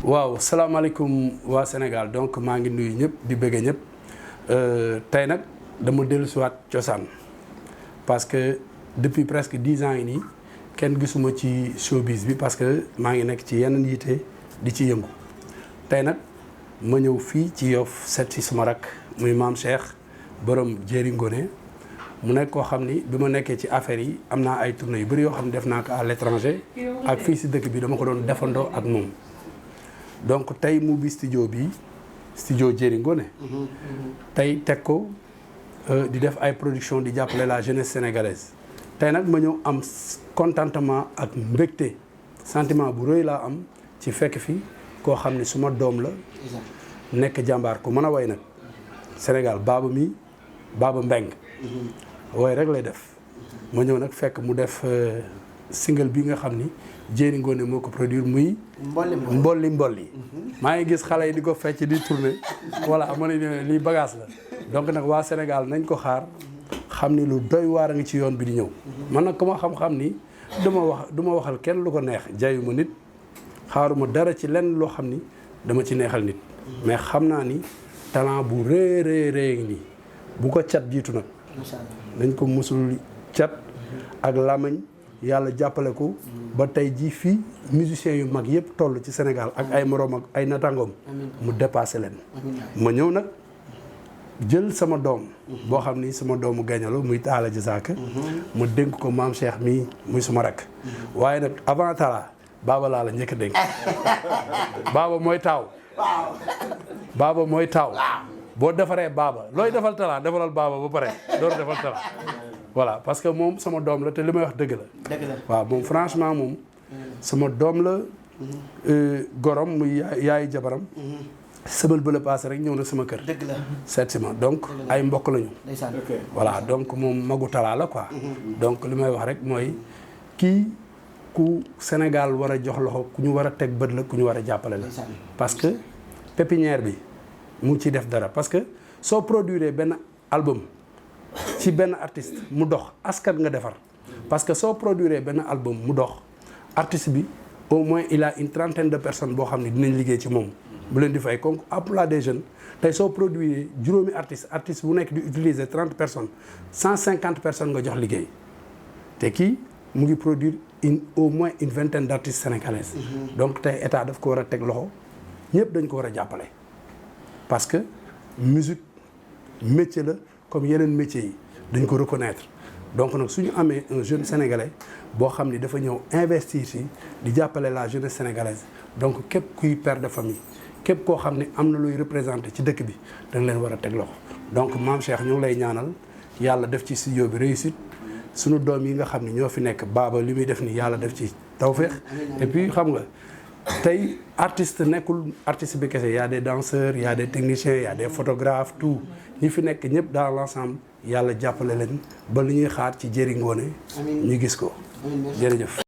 waaw salaamaaleykum waa Sénégal donc maa ngi nuyu ñëpp di bëgg ñëpp tey nag dama dellusiwaat cosaan parce que depuis presque 10 ans yi nii kenn gisuma ci showbiz bi parce que maa ngi nekk ci yeneen yitte di ci yëngu tey nag ma ñëw fii ci Yoff seet si suma rak muy maam Cheikh borom Jéeri Ngoné mu nekk koo xam ni bi ma nekkee ci affaire yi am naa ay tournées yu bëri yoo xam ne def naa ko à l'étranger ak fii si dëkk bi dama ko doon defandoo ak moom donc tey mu bi studio Jéeri Ngoné tey teg ko di def ay production di jàppale la jeunesse sénégalaise tey nag ma ñëw am contentement ak mbégte sentiment bu rëy laa am ci fekk fi koo xam ne suma doom la nekk jàmbaar ku mën a way nag Sénégal Baba Mbeng way rek lay def ma ñëw nag fekk mu def single bi nga xam ni Jéeri Ngoné moo ko produire muy mbolli maa ngi gis xale yi di ko fecc di tourner voilà ma ne lii bagage la donc nag waa Sénégal nañ ko xaar xam ni lu doy waar a ngi ci yoon bi di ñëw man nag ku ma xam-xam ni du ma waxal kenn lu ko neex jayuma nit xaaruma dara ci lenn loo xam ni dama ci neexal nit mais xam naa ni talent bu rëy nii bu ko cat jiitu nag dañ ko musul cat ak làmmiñ yàlla jàppale ko ba tey jii fii musiciens yu mag yëpp toll ci Sénégal ak ay moroom ak ay natangoom mu dépassé leen ma ñëw nag jël sama doom boo xam ni sama doomu gañalo muy Talla Diazaka ma dénk ko maam Cheikh mii muy suma rakk waaye nag avant Talla Baba laa la njëkk a dénk Baba mooy taaw boo defaree Baba looy defal Talla defalal Baba ba pare door defal Talla voilà parce que moom sama doom la te li may wax dëgg la waaw moom franchement moom sama doom la gorom muy yaayu jabaram sëbal ba la paase rek ñëw na sama kër seet si ma donc ay mbokk lañu voilà donc moom magu Talla la quoi donc li may wax rek mooy kii ku Sénégal war a jox loxo ku ñu war a teg bët la ku ñu war a jàppale la parce que pépinière bi mu ngi ciy def dara parce que soo produire benn album ci benn artiste mu dox askan nga defar parce que soo produire benn album mu dox artiste bi au moins il a une trentaine de personnes boo xam ne dinañ liggéey ci moom bu leen di fay comme emploi des jeunes tey soo produire juróomi artiste bu nekk di utiliser 30 personnes 150 personnes nga jox liggéey te kii mu ngi produire au moins une vingtaine d'artistes sénégalaises donc tey état daf ko war a teg loxo ñëpp dañ ko war a jàppale parce que musique métier la comme yeneen métiers yi dañ ko reconnaître donc nag suñu amee un jeune sénégalais boo xam ni dafa ñëw investir ci di jàppale la jeunesse sénégalaise donc képp kuy père de famille képp koo xam ne am na luy représenté ci dëkk bi da nga leen war a teg loxo donc maam Cheikh ñu ngi lay ñaanal yàlla def ci studio bi réussite suñu doom yi nga xam ne ñoo fi nekk Baba li muy def ni yàlla def ci tawféex et puis xam nga tey artiste nekkul artiste bi kese y a des danseurs y a des techniciens y a des photographes tout ñi fi nekk ñëpp dans l'ensemble yàlla jàppale leen ba li ñuy xaar ci Jéeri Ngoné ñu gis ko jërëjëf.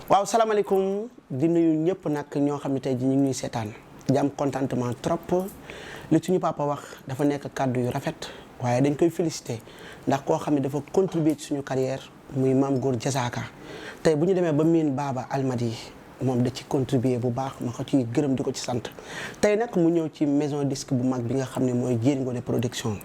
waaw salaamaaleykum di nuyu ñëpp nag ñoo xam ne tey ji ñu ngi ñuy seetaan di am contentement trop li suñu papa wax dafa nekk kàddu yu rafet waaye dañ koy féliciter ndax koo xam ne dafa contribuer ci suñu carrière muy Mame Goor Diazaka tey bu ñu demee ba miin Baba Almadi moom da ci contribuer bu baax ma ko ci gërëm di ko ci sant tey nag mu ñëw ci maison disque bu mag bi nga xam ne mooy Jéeri Ngoné production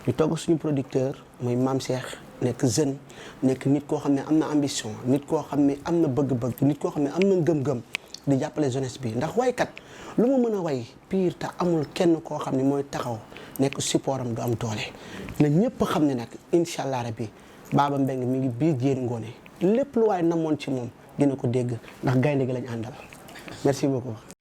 ñu togg suñu producteur muy Mame Cheikh nekk jeune nekk nit koo xam ne am na ambition nit koo xam ne am na bëgg-bëgg nit koo xam ne am na ngëm-ngëm di jàppale jeunesse bi ndax waykat lu mu mën a way pire te amul kenn koo xam ne mooy taxaw nekk support am du am doole na ñëpp xam ne nag incha allah rabbi Baba Mbeng mi ngi biir Jéeri Ngoné lépp lu waaye namoon ci moom dina ko dégg ndax gaynde gi lañ àndal merci beaucoup